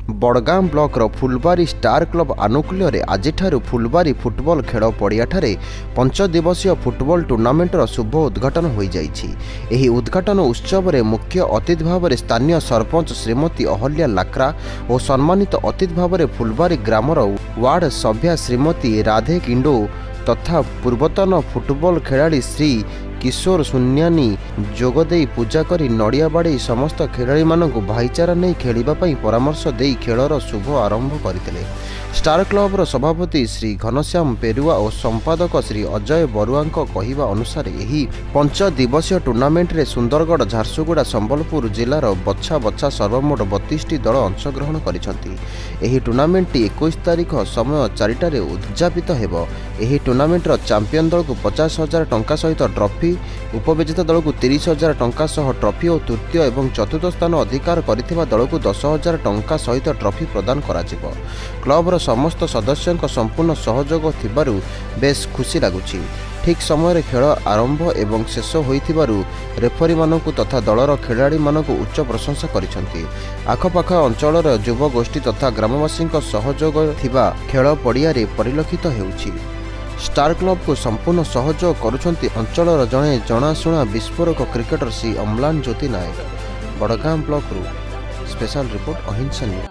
ବଡ଼ଗାଁ ବ୍ଲକର Phulbari star club ଆନୁକୂଲ୍ୟରେ ଆଜିଠାରୁ ଫୁଲବାରୀ ଫୁଟବଲ ଖେଳ ପଡ଼ିଆଠାରେ ପଞ୍ଚଦିବସୀୟ ଫୁଟବଲ ଟୁର୍ଣ୍ଣାମେଣ୍ଟର ଶୁଭ ଉଦ୍ଘାଟନ ହୋଇଯାଇଛି। ଏହି ଉଦ୍ଘାଟନ ଉତ୍ସବରେ ମୁଖ୍ୟ ଅତିଥି ଭାବରେ ସ୍ଥାନୀୟ ସରପଞ୍ଚ ଶ୍ରୀମତୀ ଅହଲ୍ୟା ଲାକ୍ରା ଓ ସମ୍ମାନିତ ଅତିଥି ଭାବରେ ଫୁଲବାରୀ ଗ୍ରାମର ୱାର୍ଡ ସଭ୍ୟା ଶ୍ରୀମତୀ ରାଧେ କିଣ୍ଡୋ ତଥା ପୂର୍ବତନ ଫୁଟବଲ ଖେଳାଳି ଶ୍ରୀ କିଶୋର ସୁନ୍ୟାନୀ ଯୋଗଦେଇ ପୂଜା କରି ନଡ଼ିଆ ବାଡ଼େଇ ସମସ୍ତ ଖେଳାଳିମାନଙ୍କୁ ଭାଇଚାରା ନେଇ ଖେଳିବା ପାଇଁ ପରାମର୍ଶ ଦେଇ ଖେଳର ଶୁଭ ଆରମ୍ଭ କରିଥିଲେ। ଷ୍ଟାର କ୍ଲବର ସଭାପତି ଶ୍ରୀ ଘନଶ୍ୟାମ ପେରୁଆ ଓ ସମ୍ପାଦକ ଶ୍ରୀ ଅଜୟ ବରୁଆଙ୍କ କହିବା ଅନୁସାରେ, ଏହି ପଞ୍ଚ ଦିବସୀୟ ଟୁର୍ଣ୍ଣାମେଣ୍ଟରେ ସୁନ୍ଦରଗଡ଼, ଝାରସୁଗୁଡ଼ା, ସମ୍ବଲପୁର ଜିଲ୍ଲାର ବଛା ବଛା ସର୍ବମୋଟ 32ଟି ଦଳ ଅଂଶଗ୍ରହଣ କରିଛନ୍ତି। ଏହି ଟୁର୍ଣ୍ଣାମେଣ୍ଟଟି 21 ତାରିଖ ସମୟ 4ଟାରେ ଉଦଯାପିତ ହେବ। ଏହି ଟୁର୍ଣ୍ଣାମେଣ୍ଟର ଚାମ୍ପିୟନ ଦଳକୁ 50,000 ଟଙ୍କା ସହିତ ଟ୍ରଫି, ଉପବିଜେତା ଦଳକୁ 30,000 ଟଙ୍କା ସହ ଟ୍ରଫି ଓ ତୃତୀୟ ଏବଂ ଚତୁର୍ଥ ସ୍ଥାନ ଅଧିକାର କରିଥିବା ଦଳକୁ 10,000 ଟଙ୍କା ସହିତ ଟ୍ରଫି ପ୍ରଦାନ କରାଯିବ। କ୍ଲବର ସମସ୍ତ ସଦସ୍ୟଙ୍କ ସମ୍ପୂର୍ଣ୍ଣ ସହଯୋଗ ଥିବାରୁ ବେଶ୍ ଖୁସି ଲାଗୁଛି। ଠିକ୍ ସମୟରେ ଖେଳ ଆରମ୍ଭ ଏବଂ ଶେଷ ହୋଇଥିବାରୁ ରେଫରୀମାନଙ୍କୁ ତଥା ଦଳର ଖେଳାଳିମାନଙ୍କୁ ଉଚ୍ଚ ପ୍ରଶଂସା କରିଛନ୍ତି। ଆଖପାଖ ଅଞ୍ଚଳର ଯୁବଗୋଷ୍ଠୀ ତଥା ଗ୍ରାମବାସୀଙ୍କ ସହଯୋଗ ଥିବା ଖେଳ ପଡ଼ିଆରେ ପରିଲକ୍ଷିତ ହେଉଛି। ଷ୍ଟାର କ୍ଲବକୁ ସମ୍ପୂର୍ଣ୍ଣ ସହଯୋଗ କରୁଛନ୍ତି ଅଞ୍ଚଳର ଜଣେ ଜଣାଶୁଣା ବିସ୍ଫୋରକ କ୍ରିକେଟର ଶ୍ରୀ ଅମ୍ଲାନ ଜ୍ୟୋତି ନାୟକ। ବଡ଼ଗାଁ ବ୍ଲକରୁ ସ୍ପେଶାଲ ରିପୋର୍ଟ, ଅହିଂସା ନ୍ୟୁଜ୍।